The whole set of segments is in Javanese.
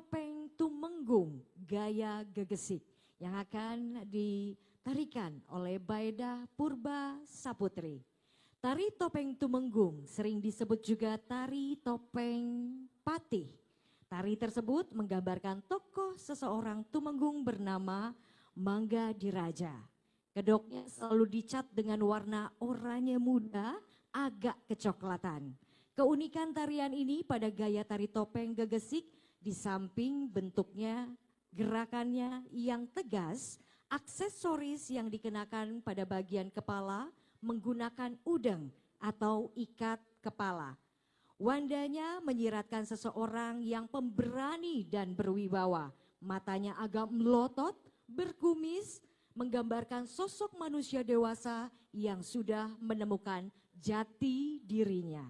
Topeng Tumenggung Gaya Gegesik yang akan ditarikan oleh Baedah Purba Saputri. Tari Topeng Tumenggung sering disebut juga tari topeng patih. Tari tersebut menggambarkan tokoh seseorang Tumenggung bernama Mangga Diraja. Kedoknya selalu dicat dengan warna oranye muda agak kecoklatan. Keunikan tarian ini pada gaya tari topeng gegesik di samping bentuknya, gerakannya yang tegas, aksesoris yang dikenakan pada bagian kepala menggunakan udeng atau ikat kepala. Wandanya menyiratkan seseorang yang pemberani dan berwibawa. Matanya agak melotot, berkumis, menggambarkan sosok manusia dewasa yang sudah menemukan jati dirinya.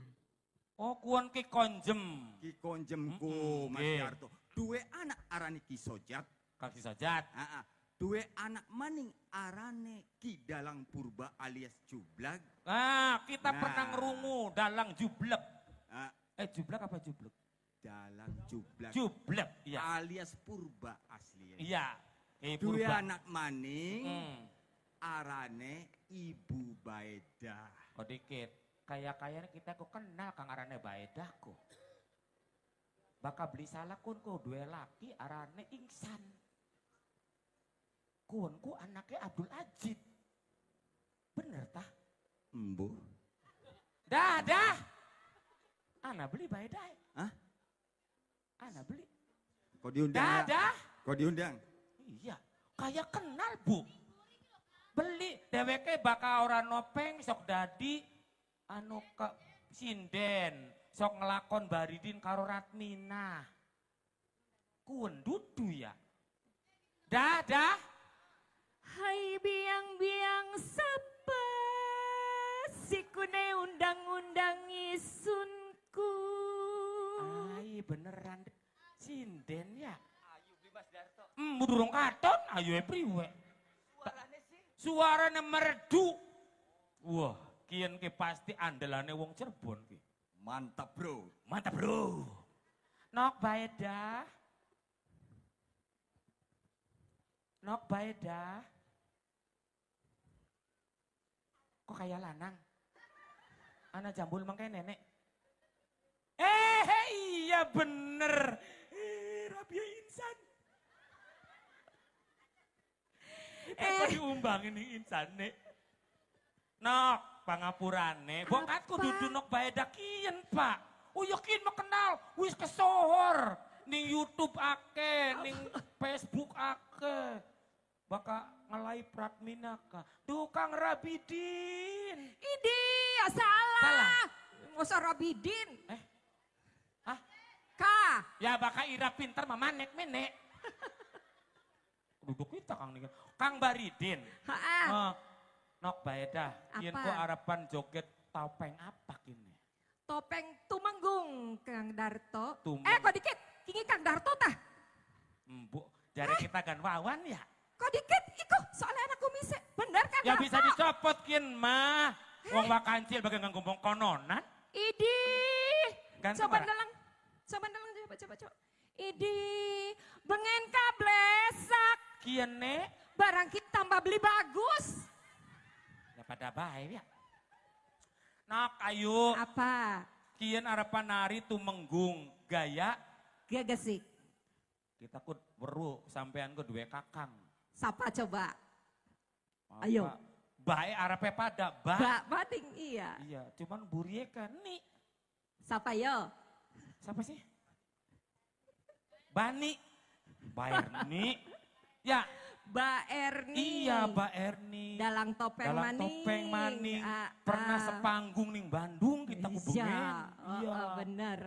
Oh, kuon Ki Konjem. Ki Konjemku, Mas Darto. Duwe anak arane Ki Sojat. Kang Ki Sojat. Heeh. Duwe anak maning arane Ki Dalang Purba alias Jublag. Nah, kita pernah ngerungu Dalang Jublek. Jublek apa Jublek? Dalang Jublek. Jublek, iya. Alias Purba asli. Iya. Duwe anak maning arane Ibu Baedah. Oh dikit. Kayak-kayaknya kita kok kenal kang arane Baedah kok. Bakal beli salah kun kok dua laki arane Ingsan. Kun ku anaknya Abdul Ajid. Bener tah? Embuh. Dah, dah. Ana beli Baedah. Hah? Ana beli. Kok diundang? Dah, dah. Kok diundang? Iya, kayak kenal bu. Beli, dheweke bakal ora nopeng sok dadi anu ke sinden, sok ngelakon Baridin karo Ratmina. Kuwen dudu ya. Dah, dah. Hai biang-biang sapa sikune undang-undang isunku. Ai beneran sinden ya. Ayu beli Mas Darto. Durung katon, ayu priwe. Suarane sih. Suarane merdu. Wah, kian ki pasti andelane wong Cirebon ki. Mantap, Bro. Mantap, Bro. Nok Baedah. Nok Baedah. Kok kayak lanang? Ana jambul mangke nenek. Iya bener. Rabia Insan. Kok diumbangin nih Insan nek. Nok, pangapurane. Bokatku dudu Nok Baedah kiyen, Pak. Oh yakin mah kenal, wis kesohor. Ning YouTube ake, ning Facebook ake. Baka ngelai Pratmina ka. Tukang Rabidin. Idi, ya salah. Salah. Masa Rabidin. Hah? Ka. Ya baka ira pinter mah manek menek. Duduk kita Kang nih. Kang Baridin. Heeh. Nok Baedah, yen ku harapan joget topeng apa kini? Topeng Tumenggung Kang Darto. Kok dikit? Kingi Kang Darto tah? Mbok, jare kita kan wawan ya. Kok dikit? Iku soalnya anak kumise. Bener kan? Ya bisa dicopot kin mah. Wong wakancil bagian nganggo kononan. Idi. Coba ndeleng. Coba ndeleng coba. Idi, bengen kablesak. Kiene barang kita tambah beli bagus. Ya pada bae ya. Nok ayo. Apa? Kian arepan nari Tumenggung gaya gegesik. Kita ku weru sampean ku duwe kakang. Sapa coba? Apa? Ayo. Bae arepe pada ba. Ba bating iya. Iya, cuman burie kan nih. Sapa yo? Siapa sih? Bani. Ba Erni. Ya. Ba Erni. Iya, Ba Erni. Dalang topeng Dalang maning. Topeng maning. Pernah sepanggung ning Bandung kita kubengin. Iya, oh, bener.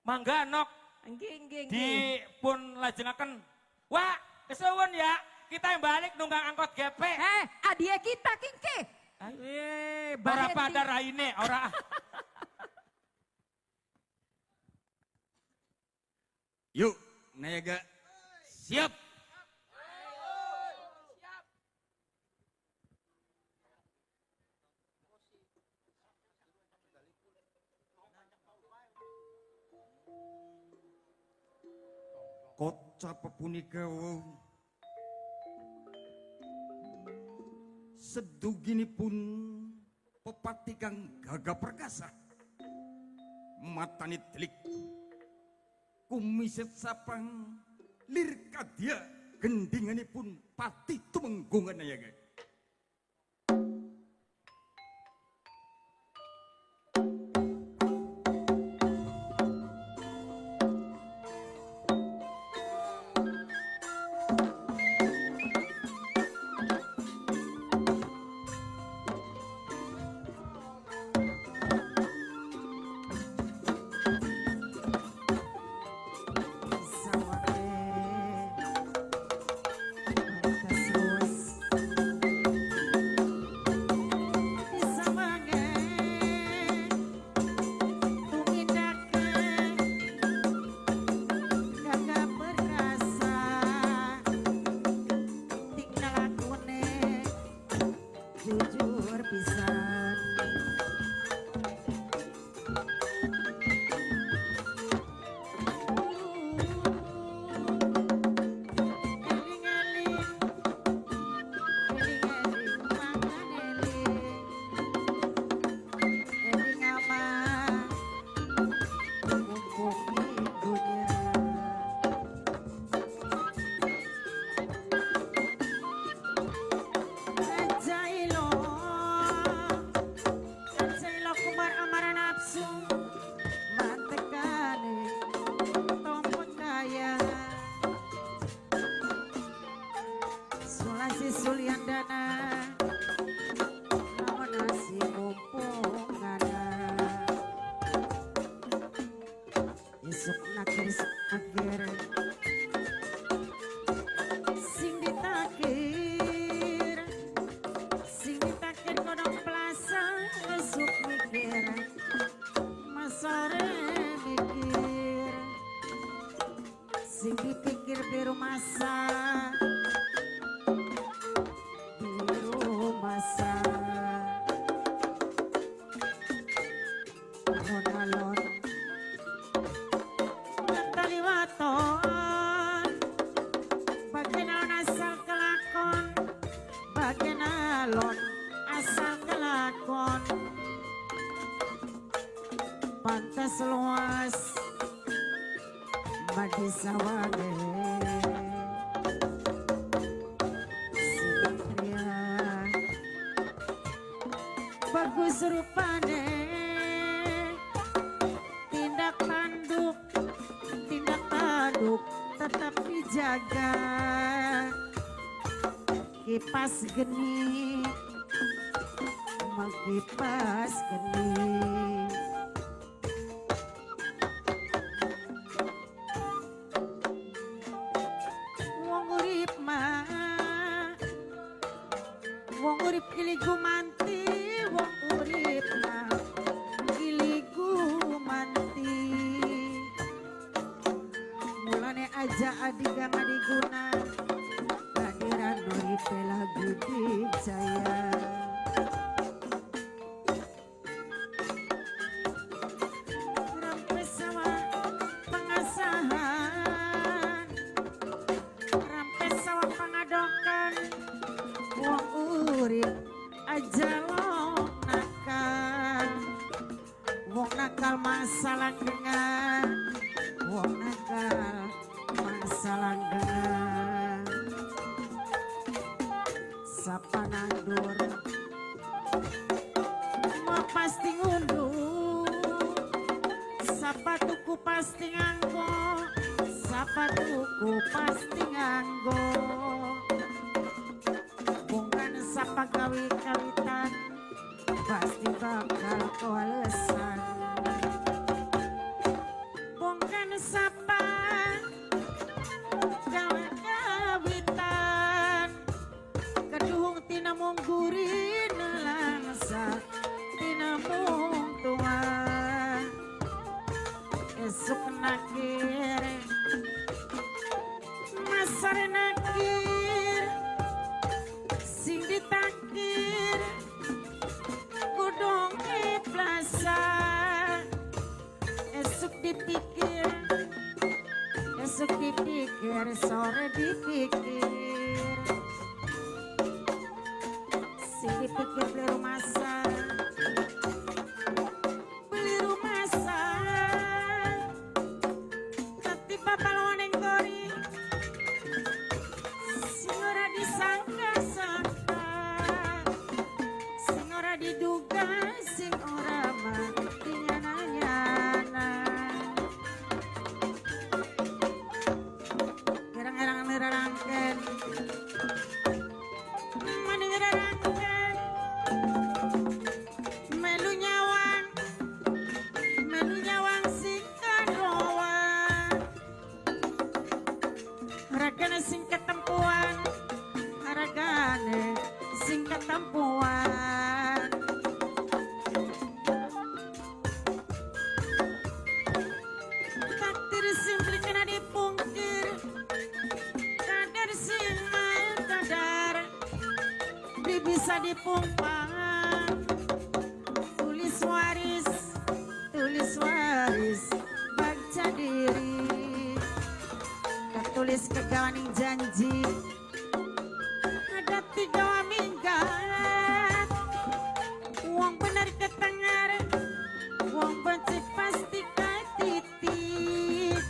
Mangga Nok. Nggih, nggih, nggih. Dipun lajengaken. Wah, kesuwun ya. Kita yang balik nunggang angkot GP. Adie kita kingke. Ora pada raine, ora. Yuk, Nayaga. Siap. Kocap punika seduginipun pepati kang gagah perkasa, matane delik kumiset sapang lir kadya gendinganipun pati tumenggungan ya guys. Bagus rupane tindak tanduk tetap dijaga, kipas geni mengkipas geni. Wong urip mah wong urip ili gumanti, wong urip mah ili gumanti. Mulane aja adigang adiguna kadiran uripe lagu dijaya. Rampes sawah pengasahan, rampes sawah pangadokan, wong urip aja lo nakal, wong nakal masalah dengar, wong nakal masalah dengar. Sapa nandur mau pasti ngunduh, sapa tuku pasti nganggo, sapa tuku pasti nganggo. Bukan sapa gawe kawitan pasti bakal kewalesan. Bukan sapa gawe kawitan keduhung tinamung gurine langsa tinamung tua. Esuk nakir masar nakir sing ditakir godhonge plaza. Esuk dipikir Esuk dipikir, sore dipikir. Sing dipikir beli rumah sah, beli rumah sah. Ketiba pahlawan yang gori, sing ora disangka-sangka, sing ora diduga, sing ora mati nyana-nyana. Erang-erang nerangken, maning rerangken, melu nyawang sing kadowan, ragane sing ketempuan, ragane sing ketempuan. Takdir sing beli kena dipungkir, kadar sing kadar beli bisa dipumpang. Tulis waris bagja diri, tertulis kegawaning janji. Ada tiga minggat, wong bener ketengar, wong becik pasti ketitik,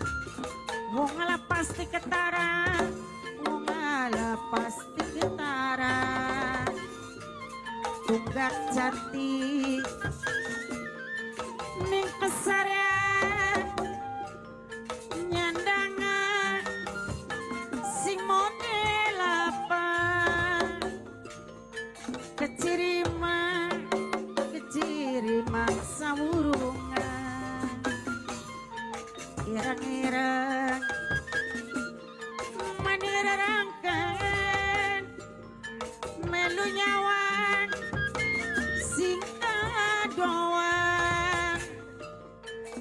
wong ala pasti ketara, wong ala pasti ketara. Tunggak jati ning pesarean nyandangan sing model apa, kecirima kecirima sawurungan, ireng-ireng manirangken, melu nyawang sing kadoan,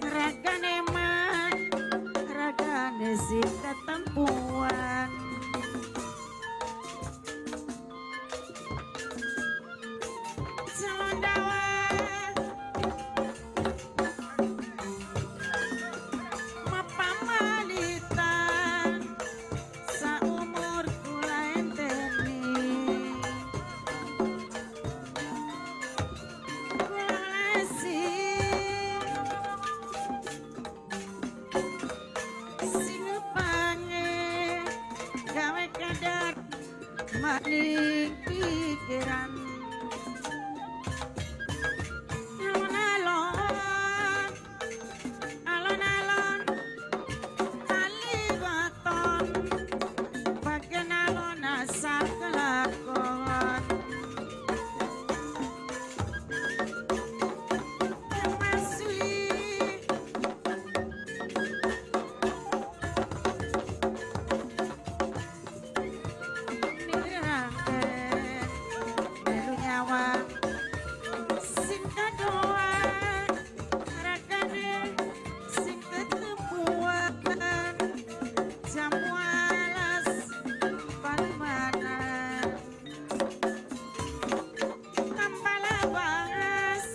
ragane man ragane sing ketempuan. Calon dawa mapamalitan, saumur kula enteni, kula lesi sing pange gawe kadar maning pikiran. Alon-alon, alon-alon, tali baton, bagian alon asal kelakon. Masui nirangken, melu nyawang sing kadoan, ragane sing ketempuan, jamu alas palimanan, tambah lawas,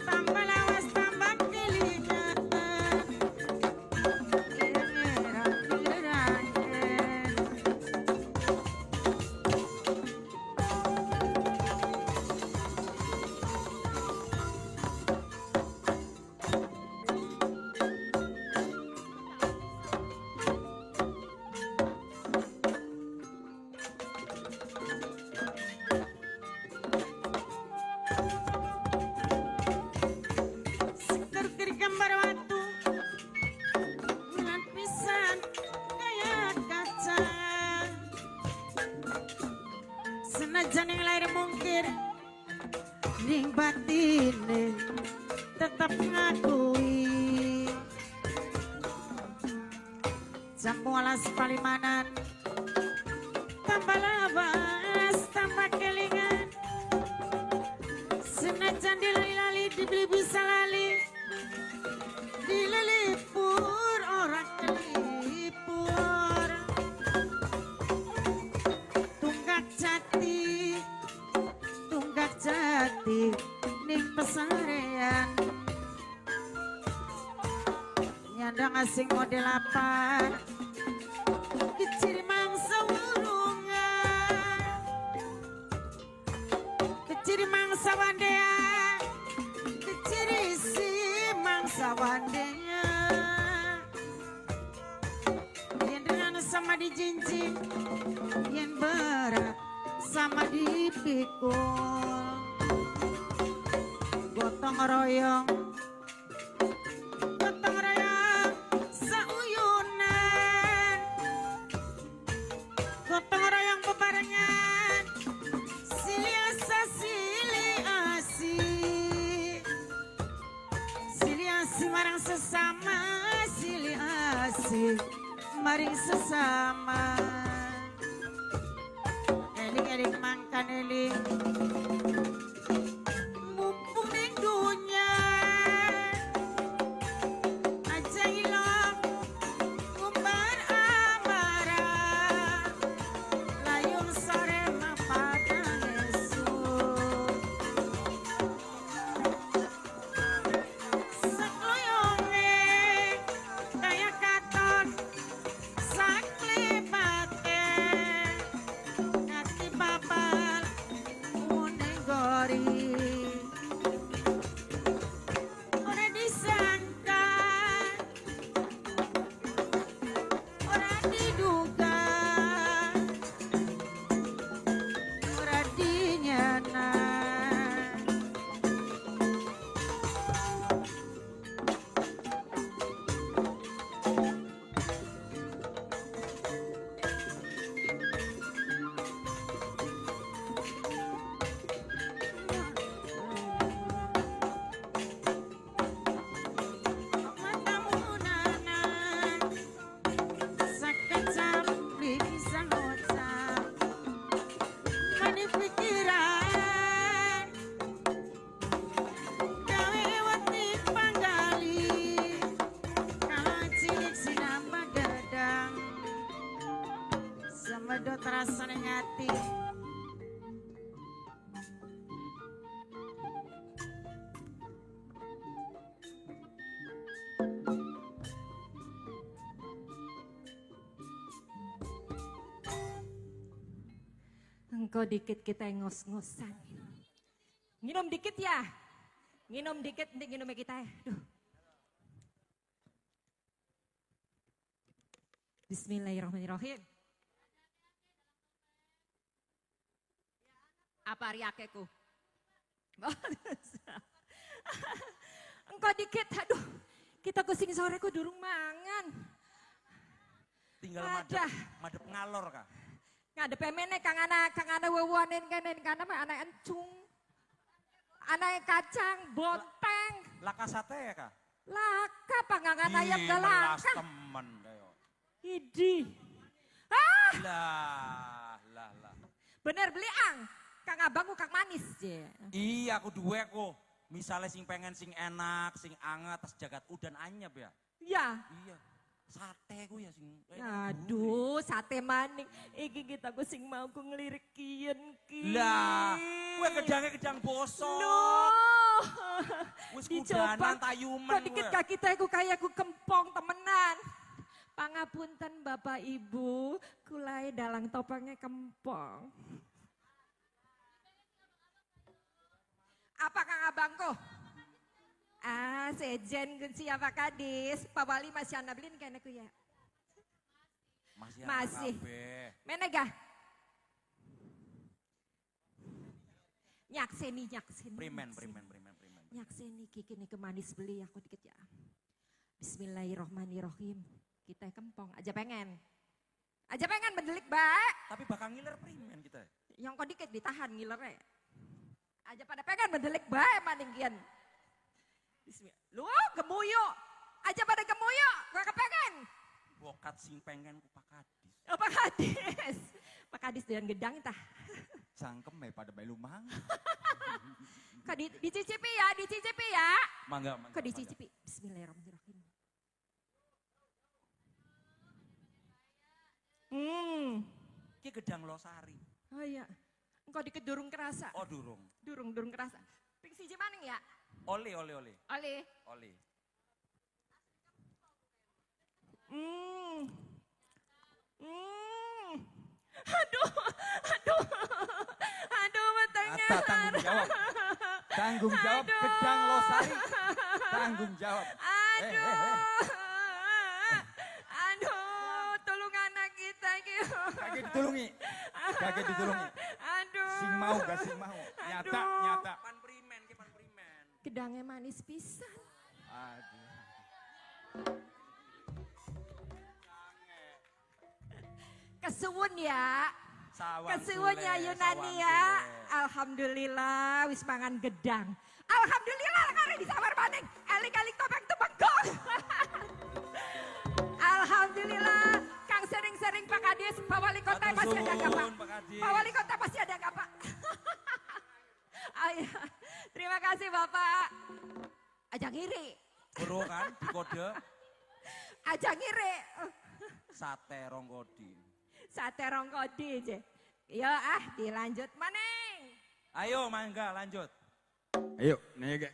tambah lawas, tambah kelingan, ireng-ireng nirangken. Setertir gambar watu, bulan pisan kaya kaca. Senajan yang lahir mungkir, ning batine tetap ngakui. Jambu alas palimanan, tambah lawas, tambah kelingan. Senajan dilali-lali, dibeli bisa lali, dilelipur orang kelipur. Tunggak jati ning pesarean, nyandang Asing model apa? Kecil mangsa wurungan, kecil mangsa wandea, kecil isi mangsa wandea. Yen dengan sama dijinjing, yen berat sama dipikul. Gotong royong, gotong royong sauyunan, gotong royong bebarengan, silih asa silih asih, silih asih marang sesama, silih asih maring sesama. Eling-eling mangkan eling, mumpung ning dunya, aja ilong ngumbar amarah, layung sore mah padang esuk. Sakloyonge kaya katon saklipate, kaki babal uning gori. Ora disangka, ora diduga, ora dinyana. Matamu nana, sakecap beli bisa ngocap, mani pikiran, gawe wedi panggali, kalau cilik sinambah gedang, semedot rasane ngati. Engkau dikit kita ngos-ngosan. Nginum dikit ya. Nginum dikit, nanti nginumnya kita ya. Duh. Bismillahirrahmanirrahim. Apa riakeku? Engkau dikit, aduh. Kita kusing sore ku durung mangan. Tinggal madep, madep ngalor kah? Ngadepe mene kang ana wewonen kene kana mah ana encung. Ana kacang, bonteng. Laka sate ya kah? Laka pangangan ayam galaka. Temen kayo. Idi. Ah! Lah, lah, lah. Bener beli ang. Kang abangku kang manis je. Iya aku duwe ku. Misalnya sing pengen sing enak, sing anget, tas jagat udan anyep ya. Iya. Iya. Sate ku ya sing. Aduh, sate maning. Iki kita ku sing mau ku ngelirik kiyen ki. Lah, kowe gedange gedang bosok. Loh. Wis kudanan tayuman. Kok dikit kaki teh ku kayak ku kempong temenan. Pangapunten Bapak Ibu, kulai dalang topengnya kempong. Apa Kang Abangku? Ah, sejen siapa kadis? Pak Wali masih anda beliin kayaknya ku ya. Masih. Masih. Menegah. Nyakseni, nyakseni. Primen, primen, primen, primen. Nyakseni kiki nih kemanis beli aku dikit ya. Bismillahirrohmanirrohim. Kita kempong, aja pengen. Aja pengen mendelik baik. Tapi bakal ngiler primen kita. Yang kok dikit ditahan ngilernya. Aja pada pengen mendelik baik maning kian. Bismillah. Lu gemuyu. Aja pada gemuyu, gua kepengen. Bokat sing pengen ku Pak Kadis. Oh Pak Kadis. Pak Kadis dengan gedang tah. Cangkem ya pada melu mang. Kok dicicipi ya, dicicipi ya. Mangga, mangga. Kok dicicipi. Bismillahirrahmanirrahim. Ki gedang Losari. Oh iya. Engkau dikit durung kerasa. Oh durung. Durung, durung kerasa. Ping siji maning ya? Oli, oli, oli. Oli. Oli. Aduh, aduh, aduh, wetenge. Tanggung jawab. Tanggung jawab gedang Losari. Tanggung jawab. Aduh. Aduh, tolong anak kita iki. Kage ditulungi. Kage ditulungi. Aduh. Sing mau gak sing mau. Nyata, nyata. Pan primen, ki pan primen. Gedangnya manis pisan. Aduh. Kesuwun ya. Kesuwun ya Yunani ya. Alhamdulillah wis mangan gedang. Alhamdulillah kare disawar maning. Eling-eling topeng Tumenggung. Alhamdulillah. Kang sering-sering Pak Kadis, Pak Wali Kota pasti ada nggak Pak? Pak Wali Kota pasti ada nggak Pak? Ayo, terima kasih Bapak. Aja ngiri. Bro kan di kode. Aja ngiri. Sate Ronggodi. Sate Ronggodi aja. Ya ah dilanjut maning. Ayo mangga lanjut. Ayo, nih gak.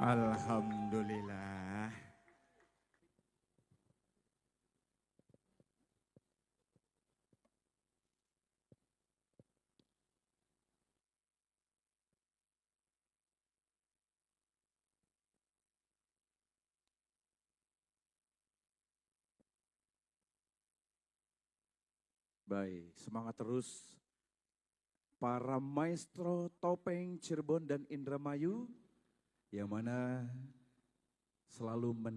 Alhamdulillah. Baik, semangat terus para maestro topeng Cirebon dan Indramayu yang mana selalu men